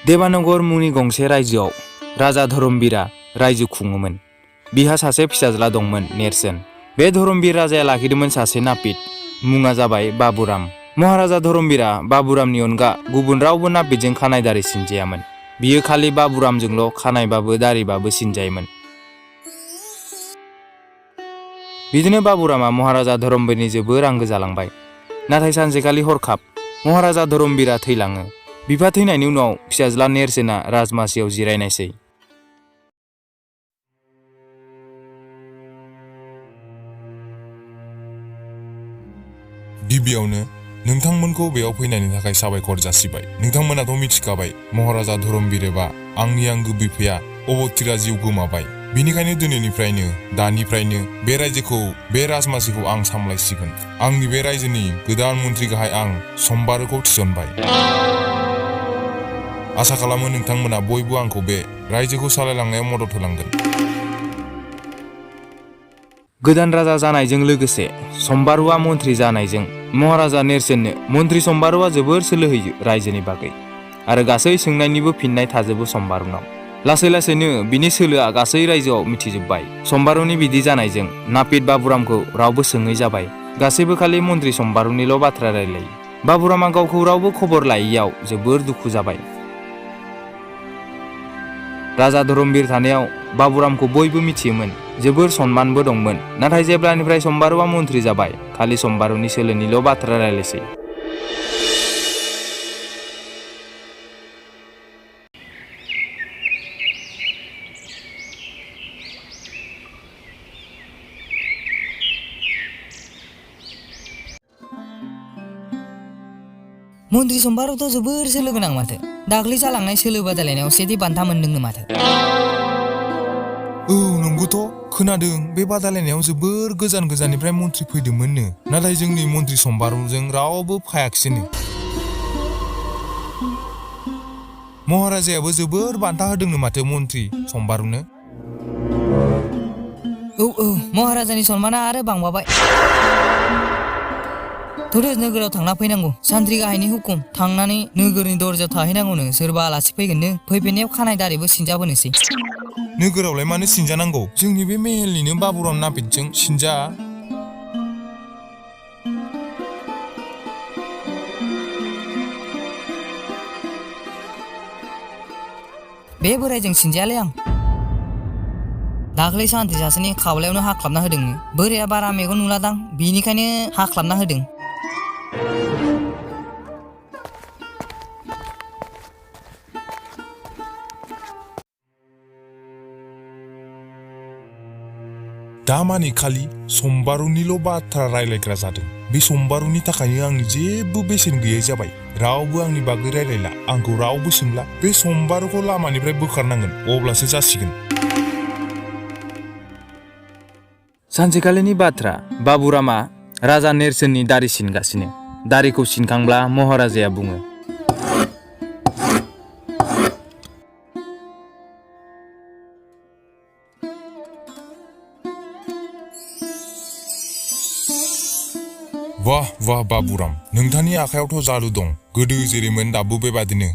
देबानगर मुंनि गंसे रायजोआव राजा धरमबीरा रायजो खुङोमोन। बिहा सासे फिसाज्ला दंमोन नेरसोन। बे धरमबीर राजाया लाखिदोंमोन सासे नापित, मुङा जाबाय बाबुराम। महाराजा धरमबीरा बाबुरामनि अनगा गुबुन रावबो नापितजों खानाय दारि सिनजायामोन। बियो खालि बाबुरामजोंल' खानायबाबो दारिबाबो सिनजायोमोन। बिदिनो बाबुरामा महाराजा धरमबीरनि जोबोर आंगो जालांबाय। नाथाय सानसेखालि हरखाब महाराजा धरमबीरा थैलाङो। बिफा थैनायनि उनाव फिसाज्ला नेरसोना राजमासियाव जिरायनायसै। गिबियावनो नोंथांमोनखौ बेयाव फैनायनि थाखाय साबायखर जासिबाय। नोंथांमोनाथ' मिथिखाबाय महाराजा धरमबीर एबा आंनि आंगो बिफाया अबथिरा जिउ गोमाबाय। बिनिखायनो दिनैनिफ्रायनो दानिफ्रायनो बे रायजोखौ बे राजमासिखौ आं सामलायसिगोन। आंनि बे रायजोनि गोदान मन्थ्रि गाहाय आं सम्बारुखौ थिसनबाय। आसा खालामो नोंथांमोना बयबो आंखौ बे रायजोखौ सालायलांनायाव मदद होलांगोन। गोदान राजा जानायजों लोगोसे सम्बारुआ मन्थ्रि जानायजों महाराजा नेरसोननो मन्थ्रि सम्बारुआ जोबोर सोलो होयो रायजोनि बागै आरो गासै सोंनायनिबो फिननाय थाजोबो सम्बारुनाव। लासै लासैनो बिनि सोलोआ गासै रायजोआव मिथिजोब्बाय। सम्बारुनि बिदि जानायजों नापित बाबुरामखौ रावबो सोङै जाबाय। गासैबो खालि मन्थ्रि सम्बारुनिल' बाथ्रा रायलायो। बाबुरामा गावखौ रावबो खबर लायैयाव जोबोर दुखु जाबाय। राजा धरमबीर थानायाव बाबुरामखौ बयबो मिथियोमोन, जोबोर सनमानबो दंमोन। नाथाय जेब्लानिफ्राय सम्बारुआ मन्थ्रि जाबाय खालि सम्बारुनि सोलोनिल' बाथ्रा रायलायसै। मन्थ्रि सम्बारुथ' जोबोर सोलो गोनां माथो। दाख्लै जालांनाय सोलो बादायलायनायाव सेथि बान्था मोनदोंनो माथो। औ नंगौथ', खोनादों बे बादायलायनायाव जोबोर गोजान गोजाननिफ्राय मन्थ्रि फैदोंमोननो। नाथाय जोंनि मन्थ्रि सम्बारुजों रावबो फायाखिसैनो। महाराजायाबो जोबोर बान्था होदोंनो माथो मन्थ्रि सम्बारुनो। औ महाराजानि सनमाना आरो बांबावबाय। थौदो नोगोराव थांना फैनांगौ। सान्थ्रि गाहायनि हुकुम, थांनानै नोगोरनि दरजायाव थाहैनांगौनो। सोरबा आलासि फैगोननो, फैफिननायाव खानाय दारिबो सिनजाबोनोसै। नोगोरावलाय मानो सिनजानांगौ? जोंनि बे मेहेलनिनो बाबुराम नापितजों सिनजा। बे बोरायजों सिनजायालै आं। दाख्लै सान्थ्रि सासेनि खावलायावनो हाख्लाबना होदोंनो। बोराया बारा मेगन नुलादां, बिनिखायनो हाख्लाबना होदों। दामानि खालि सम्बारुनिल' बाथ्रा रायलायग्रा जादों। बे सम्बारुनि थाखायनो आंनि जेबो बेसेन गैयै जाबाय। रावबो आंनि बागै रायलायला, आंखौ रावबो सोंला। बे सम्बारुखौ लामानिफ्राय बोखारनांगोन, अब्लासो जासिगोन। सानसेखालिनि बाथ्रा, बाबुरामा राजा नेरसोननि दारि सिनगासिनो। दारिखौ सिनखांब्ला महाराजाया बुङो, वाह वाह बाबुराम, नोंथांनि आखायावथ' जादु दं। गोदो जेरैमोन दाबो बेबादिनो।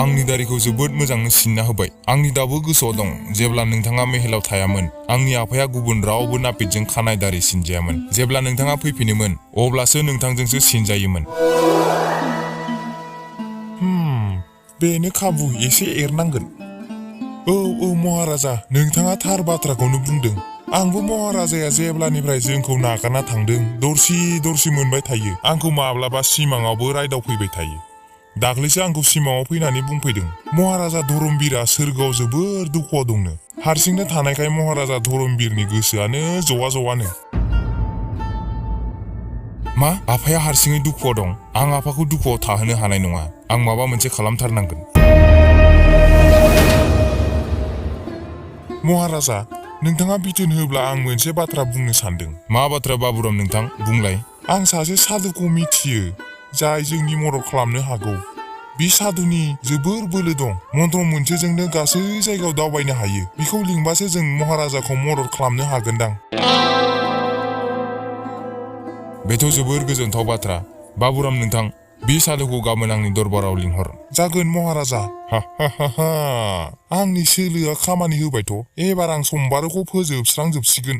आंनि दारिखौ जोबोद मोजाङै सिनना होबाय। आंनि दाबो गोसोआव दं, जेब्ला नोंथाङा मेहेलाव थायामोन, आंनि आफाया गुबुन रावबो नापितजों खानाय दारि सिनजायामोन। जेब्ला नोंथाङा फैफिनोमोन, अब्लासो नोंथांजोंसो सिनजायोमोन। बेनो खाबु, एसे एरनांगोन। औ महाराजा, नोंथाङा थार बाथ्राखौनो बुंदों। आंबो महाराजाया जेब्लानिफ्राय जोंखौ नागारना थांदों दरसि दरसि मोनबाय थायो। आंखौ माब्लाबा सिमाङावबो रायदावफैबाय थायो। दाख्लैसो आंखौ सिमाङाव फैनानै बुंफैदों, महाराजा धरमबीरा सोरगोआव जोबोर दुखुआव दंनो। हारसिंनो थानायखाय महाराजा धरमबीरनि गोसोआनो जवा-जवानो। मा? आफाया हारसिङै दुखुआव दं? आं आफाखौ दुखुआव थाहोनो हानाय नङा। आं माबा मोनसे खालामथारनांगोन। महाराजा, नोंथाङा बिथोन होब्ला आं मोनसे बाथ्रा बुंनो सानदों। मा बाथ्रा बाबुराम नोंथां? बुंलाय। आं सासे साधुखौ मिथियो, जाय जोंनि मदद खालामनो हागौ। बे साधुनि जोबोर बोलो दं। मन्त्र मोनसेजोंनो गासै जायगायाव दावबायनो हायो। बेखौ लिंबासो जों महाराजाखौ मदद खालामनो हागोनदां। बेथ' जोबोर गोजोनथाव बाथ्रा। बाबुराम नोंथां, बे साधुखौ गाबोन आंनि दरबाराव लिंहर। जागोन महाराजा। हा हा हा हा आंनि सोलोआ खामानि होबायथ'। एबार आं सम्बारुखौ फोजोबस्रांजोबसिगोन।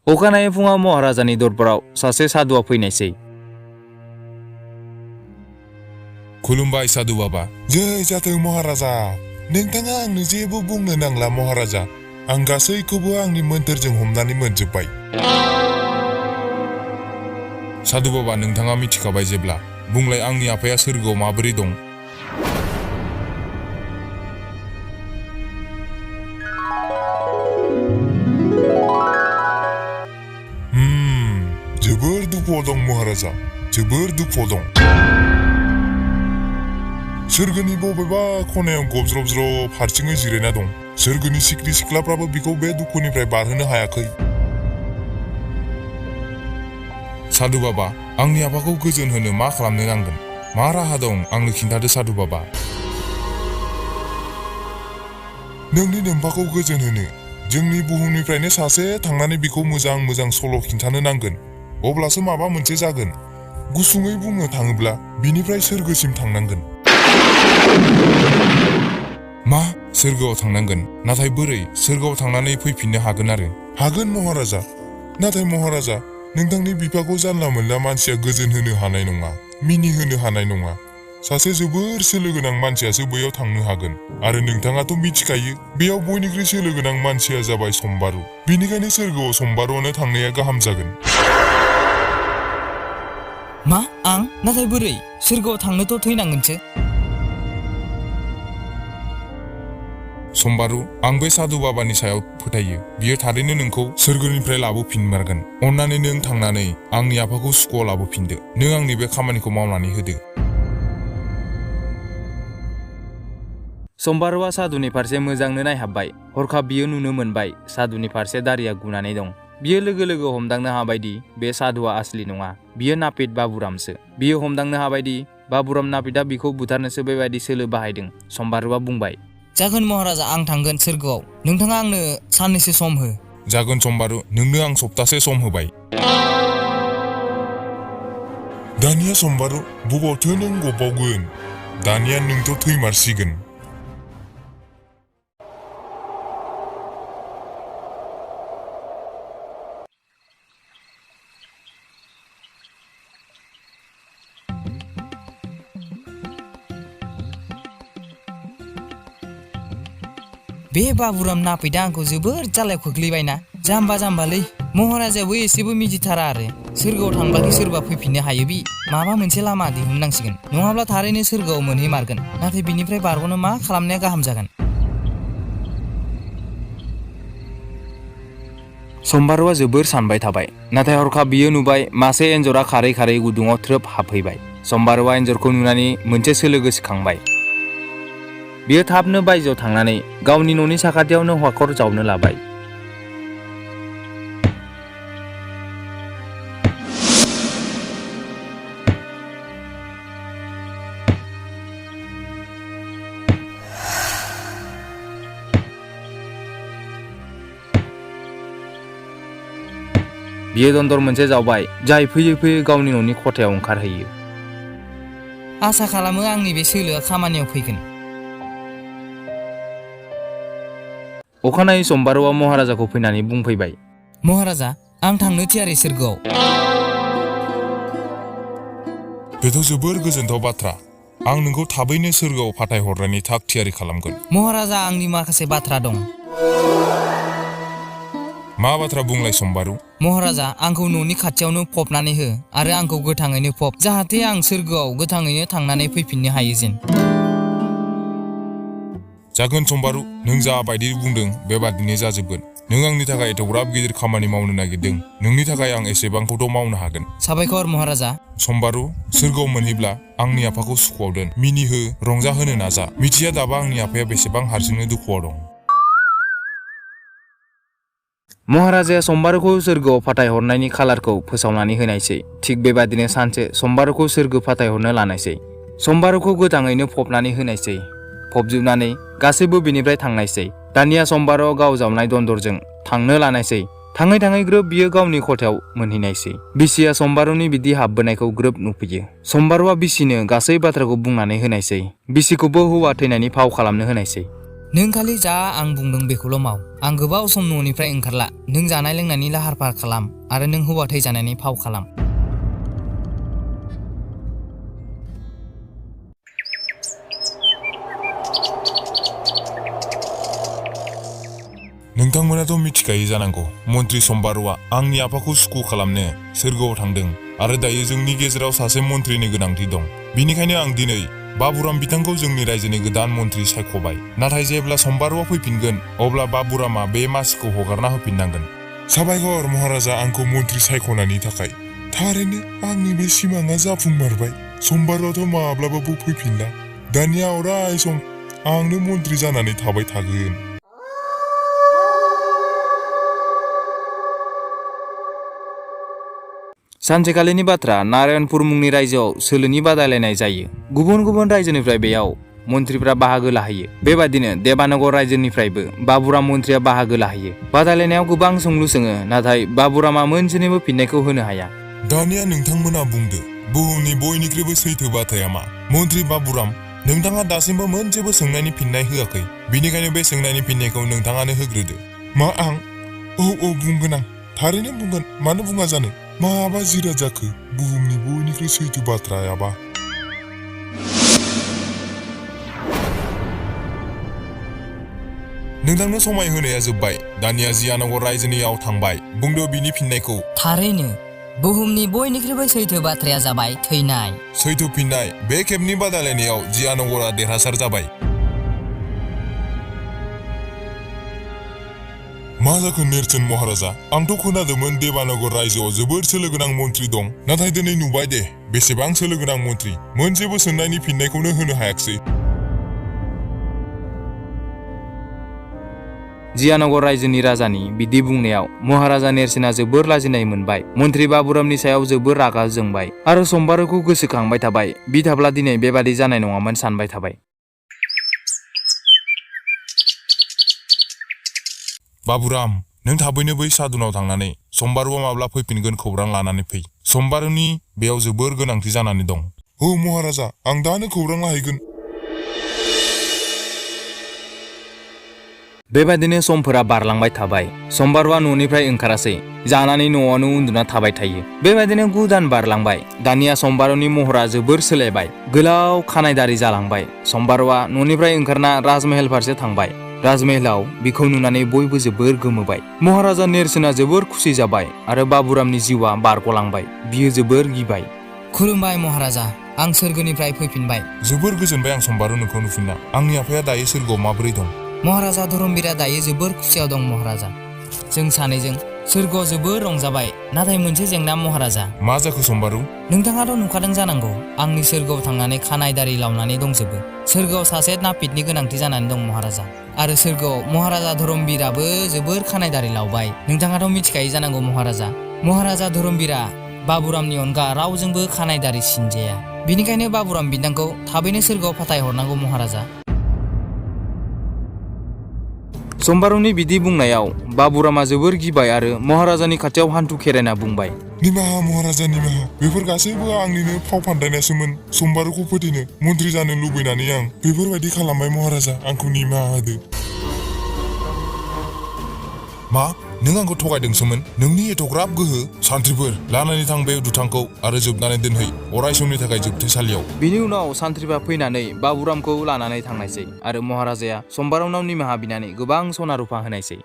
अखानायै फुङाव महाराजानि दरबाराव सासे साधुआ फैनायसै। खुलुमबाय साधु बाबा। जय जाथों महाराजा। नोंथाङा आंनो जेबो बुंनो नांला महाराजा। आं गासैखौबो आंनि मोन्थोरजों हमनानै मोनजोब्बाय। साधु बाबा नोंथाङा मिथिखाबाय जेब्ला। बुंलाय आंनि आफाया सोरगोआव माबोरै दं? जोबोर दुखुआव दं महाराजा। जोबोर दुखुआव दं। सोरगोनि बबेबा खनायाव गबज्रब हारसिङै जिरायना दं। सोरगोनि सिख्रि सिख्लाफ्राबो बिखौ बे दुखुनिफ्राय बारहोनो हायाखै। साधु बाबा आंनि आफाखौ गोजोन होनो मा खालामनो नांगोन? मा राहा दं आंनो खिन्थादो साधु बाबा। नोंनि नोम्फाखौ गोजोन होनो जोंनि बुहुमनिफ्रायनो सासे थांनानै बिखौ मोजां मोजां सल' खिन्थानो नांगोन। अब्लासो माबा मोनसे जागोन। गुसुङै बुंनो थाङोब्ला बिनिफ्राय सोरगोसिम थांनांगोन। मा सोरगोआव थांनांगोन? नाथाय बोरै? सोरगोआव थांनानै फैफिननो हागोन आरो? हागोन महाराजा। नाथाय महाराजा नोंथांनि बिफाखौ जानला मोनला मानसिया गोजोन होनो हानाय नङा। मिनिहोनो हानाय नङा। सासे जोबोर सोलो गोनां मानसियासो बैयाव थांनो हागोन। आरो नोंथाङाथ' मिथिखायो बेयाव बयनिख्रुइ सोलो गोनां मानसिया जाबाय सम्बारु। बिनिखायनो सोरगोआव सम्बारुआनो थांनाया गाहाम जागोन। मा आं? नाथाय बोरै? सोरगोआव थांनोथ' थैनांगोनसो। सम्बारु आं बे साधु बाबानि सायाव फोथायो। बियो थारैनो नोंखौ सोरगोनिफ्राय लाबोफिनमारगोन। अन्नानै नों थांनानै आंनि आफाखौ सुखुआव लाबोफिनदो। नों आंनि बे खामानिखौ मावनानै होदो। सम्बारुआ साधुनि फारसे मोजांनो नायहाबबाय। हरखाब बियो नुनो मोनबाय साधुनि फारसे दारिया गुनानै दं। बियो लोगो लोगो हमदांनो हाबायदि बे साधुआ आसलि नङा। बियो नापित बाबुरामसो। बियो हमदांनो हाबायदि बाबुराम नापितआ बिखौ बुथारनोसो बेबायदि सोलो बाहायदों। सम्बारुआ बुंबाय, जागोन महाराजा आं थांगोन सोरगोआव। नोंथाङा आंनो साननैसो सम हो। जागोन सम्बारु नोंनो आं सप्तासे सम होबाय। दानिया सम्बारु बबावथो नों गबावगोन? दानिया नोंथ' थैमारसिगोन। बे बाबुराम नापितआ आंखौ जोबोर जालायाव खोख्लैबायना। जाम्बा जाम्बालै। महाराजायाबो एसेबो मिथिथारा आरो। सोरगोआव थांब्लाथाय सोरबा फैफिननो हायो बि। माबा मोनसे लामा दिहुननांसिगोन। नङाब्ला थारैनो सोरगोआव मोनहैमारगोन। नाथाय बिनिफ्राय बारग'नो मा खालामनाया गाहाम जागोन? सम्बारुआ जोबोर सानबाय थाबाय। नाथाय हरखाब बियो नुबाय मासे एन्जरा खारै खारै गुदुङाव थ्रोब हाबहैबाय। सम्बारुआ एन्जरखौ नुनानै मोनसे सोलो गोसोखांबाय। बियो थाबनो बायजोआव थांनानै गावनि न'नि साखाथियावनो हाखर जावनो लाबाय। बियो दन्दर मोनसे जावबाय जाय फैयै फैयै गावनि न'नि खथायाव ओंखारहैयो। आसा खालामो आंनि बे सोलोआ खामानियाव फैगोन। अखानायै सम्बारुआ महाराजाखौ फैनानै बुंफैबाय, महाराजा आं थांनो थियारि सोरगोआव। बेथ' जोबोर गोजोनथाव बाथ्रा। आं नोंखौ थाबैनो सोरगोआव फाथायहरनायनि थाग थियारि खालामगोन। महाराजा आंनि माखासे बाथ्रा दं। मा बाथ्रा बुंलाय सम्बारु? महाराजा आंखौ न'नि खाथियावनो फबनानै हो आरो आंखौ गोथाङैनो फब, जाहाथे आं सोरगोआव गोथाङैनो थांनानै फैफिननो हायो जेन। जागोन सम्बारु नों जा बायदि बुंदों बेबादिनो जाजोबगोन। नों आंनि थाखाय एथ'ग्राब गिदिर खामानि मावनो नागिरदों। नोंनि थाखाय आं एसेबांखौथ' मावनो हागोन। साबायखर महाराजा। सम्बारु सोरगोआव मोनहैब्ला आंनि आफाखौ सुखुआव दोन। मिनिहो, रंजाहोनो नाजा। मिथिया दाबा आंनि आफाया बेसेबां हारसिंनो दुखुआव दं। महाराजाया सम्बारुखौ सोरगोआव फाथायहरनायनि खालारखौ फोसावनानै होनायसै। थिग बेबादिनो सानसे सम्बारुखौ सोरगो फाथायहरनो लानायसै। सम्बारुखौ गोथाङैनो फबनानै होनायसै। फबजोबनानै गासैबो बिनिफ्राय थांनायसै। दानिया सम्बारुआ गाव जावनाय दन्दरजों थांनो लानायसै। थाङै थाङै ग्रोब बियो गावनि खथायाव मोनहैनायसै। बिसिया सम्बारुनि बिदि हाबबोनायखौ ग्रोब नुफैयो। सम्बारुआ बिसिनो गासै बाथ्राखौ बुंनानै होनायसै। बिसिखौबो हौवा थैनायनि फाव खालामनो होनायसै। नों खालि जा आं बुंदों बेखौल' माव। आं गोबाव सम न'निफ्राय ओंखारला। नों जानाय लोंनायनि लाहार फाहार खालाम आरो नों हौवा थैजानायनि फाव खालाम। नोंथांमोनाथ' मिथिखायो जानांगौ मन्त्रि सम्बारुआ आंनि आफाखौ सुखु खालामनो सोरगोआव थांदों आरो दायो जोंनि गेजेराव सासे मन्त्रिनि गोनांथि दं। बिनिखायनो आं दिनै बाबुराम बिथांखौ जोंनि रायजोनि गोदान मन्त्रि सायख'बाय। नाथाय जेब्ला सम्बारुआ फैफिनगोन अब्ला बाबुरामा बे मासिखौ हगारना होफिननांगोन। साबायखर महाराजा आंखौ मन्त्रि सायख'नायनि थाखाय। थारैनो आंनि बे सिमाङा जाफुंमारबाय। सम्बारुआथ' माब्लाबाबो फैफिनला। दानिया अराय सम आंनो मन्त्रि जानानै थाबाय थागोन। सानसेखालिनि बाथ्रा नारायणपुर मुंनि रायजोआव सोलोनि बादायलायनाय जायो। गुबुन गुबुन रायजोनिफ्राय बेयाव मन्त्रिफ्रा बाहागो लाहैयो। बेबादिनो देबानगर रायजोनिफ्रायबो बाबुराम मन्त्रिया बाहागो लाहैयो। बादायलायनायाव गोबां सोंलु सोङो, नाथाय बाबुरामा मोनसेनिबो फिननायखौ होनो हाया। दानिया नोंथांमोना बुंदो बुहुमनि बयनिख्रुइबो सैथो बाथ्राया मा? मन्त्रि बाबुराम, नोंथाङा दासिमबो मोनसेबो सोंनायनि फिननाय होआखै। बिनिखायनो बे सोंनायनि फिननायखौ नोंथाङानो होग्रोदो। मा आं? औ बुंगोन आं। थारैनो बुंगोन, मानो बुङा जानो? माबा जिराद जाखो बुहुमनि बयनिख्रुइ सैथो बाथ्रायाबा? नोंथांनो समाय होनाया जोब्बाय। दानिया जियानगर रायजोनियाव थांबाय। बुंदो बिनि फिननायखौ। थारैनो बुहुमनि बयनिख्रुइबो सैथो बाथ्राया जाबाय थैनाय। सैथो फिननाय। बे खेबनि बादायलायनायाव जियानगरा देरहासार जाबाय। मा जाखो नेरसोन महाराजा? आंथ' खोनादोंमोन देबानगर रायजोआव जोबोर सोलो गोनां मन्त्रि दं। नाथाय दिनै नुबाय दे बेसेबां सोलो गोनां मन्त्रि मोनसेबो सोंनायनि फिननायखौनो होनो हायाखिसै। जियानगर रायजोनि राजानि बिदि बुंनायाव महाराजा नेरसोना जोबोर लाजिनाय मोनबाय। मन्त्रि बाबुरामनि सायाव जोबोर रागा जोंबाय आरो सम्बारुखौ गोसोखांबाय थाबाय। बिथाब्ला दिनै बेबादि जानाय नङामोन सानबाय थाबाय। बाबुराम, नों थाबैनो बै सादुनाव थांनानै सम्बारुआ माब्ला फैफिनगोन खौरां लानानै फै। सम्बारुनि बेयाव जोबोर गोनांथि जानानै दं। औ महाराजा, आं दानो खौरां लाहैगोन। बेबादिनो समफोरा बारलांबाय थाबाय। सम्बारुआ न'निफ्राय ओंखारासै, जानानै न'आवनो उन्दुना थाबाय थायो। बेबादिनो 9 दान बारलांबाय। दानिया सम्बारुनि महरा जोबोर सोलायबाय। गोलाव खानाय दारि जालांबाय। सम्बारुआ न'निफ्राय ओंखारना राजमहल फारसे थांबाय। राजमहलाव बिखौ नुनानै बयबो जोबोर गोमोबाय। महाराजा नेरसोना जोबोर खुसि जाबाय आरो बाबुरामनि जिउआ बारग'लांबाय। बियो जोबोर गिबाय। खुलुमबाय महाराजा, आं सोरगोनिफ्राय फैफिनबाय। जोबोर गोजोनबाय आं सम्बारु नोंखौ नुफिनना। आंनि आफाया दायो सोरगोआव माबोरै दं? महाराजा धरमबीरा दायो जोबोर खुसियाव दं महाराजा। जों सानैजों सोरगोआव जोबोर रंजाबाय। नाथाय मोनसे जेंना महाराजा। मा जाखो सम्बारु? नोंथाङाथ' नुखादों जानांगौ आंनि सोरगोआव थांनानै खानाय दारि लावनानै दंजोबो। सोरगोआव सासे नापितनि गोनांथि जानानै दं महाराजा। आरो सोरगोआव महाराजा धरमबीराबो जोबोर खानाय दारि लावबाय। नोंथाङाथ' मिथिखायो जानांगौ महाराजा। महाराजा धरमबीरा बाबुरामनि अनगा रावजोंबो खानाय दारि सिनजाया। बिनिखायनो बाबुराम बिथांखौ थाबैनो सोरगोआव फाथायहरनांगौ महाराजा। सम्बारुनि बिदि बुंनायाव बाबुरामा जोबोर गिबाय आरो महाराजानि खाथियाव हान्थु खेरायना बुंबाय, निमाहा महाराजा निमाहा। बेफोर गासैबो आंनिनो फाव फान्दायनायसोमोन। सम्बारुखौ फोथैनो मन्त्रि जानो लुबैनानै आं बेफोरबायदि खालामबाय महाराजा। आंखौ निमाहा होदो। मा? नों आंखौ थगायदोंसोमोन? नोंनि एथ'ग्राब गोहो? सान्थ्रिफोर लानानै थां बे दुथांखौ आरो जोबनानै दोनहै अराय समनि थाखाय जोबथेसालियाव। बिनि उनाव सान्थ्रिफ्रा फैनानै बाबुरामखौ लानानै थांनायसै आरो महाराजाया सम्बारुनाव निमाहा बिनानै गोबां सना रुफा होनायसै।